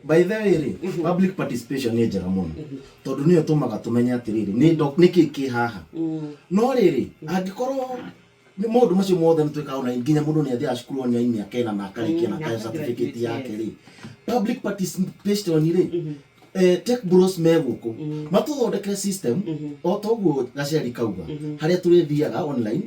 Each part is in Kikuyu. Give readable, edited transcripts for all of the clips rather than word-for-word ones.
By the way rĩ, public participation nĩ njega mũno tondũ nĩyo ĩtũmaga tũmenye atĩrĩrĩ, nĩ kĩ kĩ haha. No rĩrĩ, angĩkorwo nĩ maũndũ macio mothe nĩ twĩkaga online, nginya mũndũ nĩ athiaga cukuru online mĩaka 4 na akarĩkia na akaheo certificate yake rĩ, public participation rĩ, tech bros me gũkũ matũthondekere system o ta ũguo Gaceri kauga, harĩa tũrĩthiaga online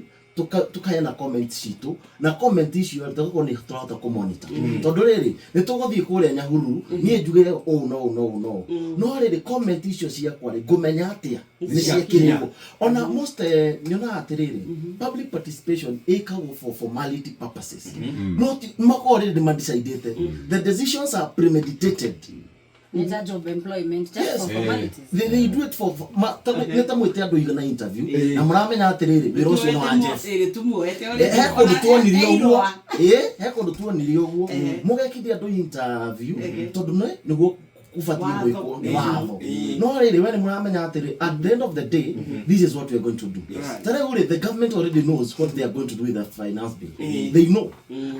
tukaheana comment citũ, na comment icio rĩ, tũgakorwo nĩ tũrahota kũ monitor, tondũ rĩrĩ, nĩ tũgũthiĩ kũrĩa Nyahururu, niĩ njuge ũũ no ũũ no ũũ no ũũ, no rĩrĩ, comment icio ciakwa rĩ, ngũmenya atĩa nĩ ciĩkĩrĩrwo? Ona most nyonaga atĩrĩrĩ, public participation ĩkagwo for formality purposes, no makorwo rĩrĩ nĩ madecidĩte, the decisions are premeditated. Nĩ ta job employment, just for formalities. They do it for nĩ ta mwĩte andũ igana interview na mũramenya atĩrĩrĩ, wĩra ũcio nĩ wa Jeff. Tumuoete. He kũndũ tuonirio ũguo, ĩ he kũndũ tuonirio ũguo mũgekithia andũ interview tondũ nĩ nĩguo kũbatiĩ Watho. gwĩkwo, nĩ watho. No rĩrĩ, we nĩ mũramenya atĩrĩ, at the end of the day this is what we are going to do. Ta rĩu rĩ, the government already knows what they are going to do with the finance bill. They know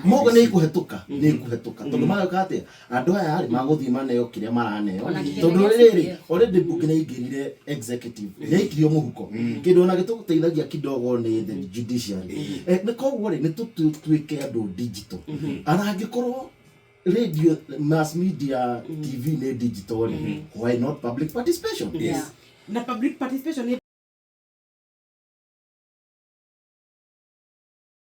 mogo nĩ ikũhetũka, nĩ ikũhetũka, tondũ mageka atĩa? Andũ aya rĩ, magũthiĩ maneo kĩrĩa maraneo. Ona kĩgerio Tondũ gĩa rĩrĩ, CDF. Already mbunge nĩ aingĩrire executive, nĩ aikirio mũhuko. Kĩndũ ona gĩtũteithagia kidogo nĩ the judiciary. Nĩ koguo rĩ, nĩ tũtuĩke andũ digital. Ana angĩkorwo radio, mass media, TV nĩ digital rĩ, why not public participation? Yeah. Na public participation nĩ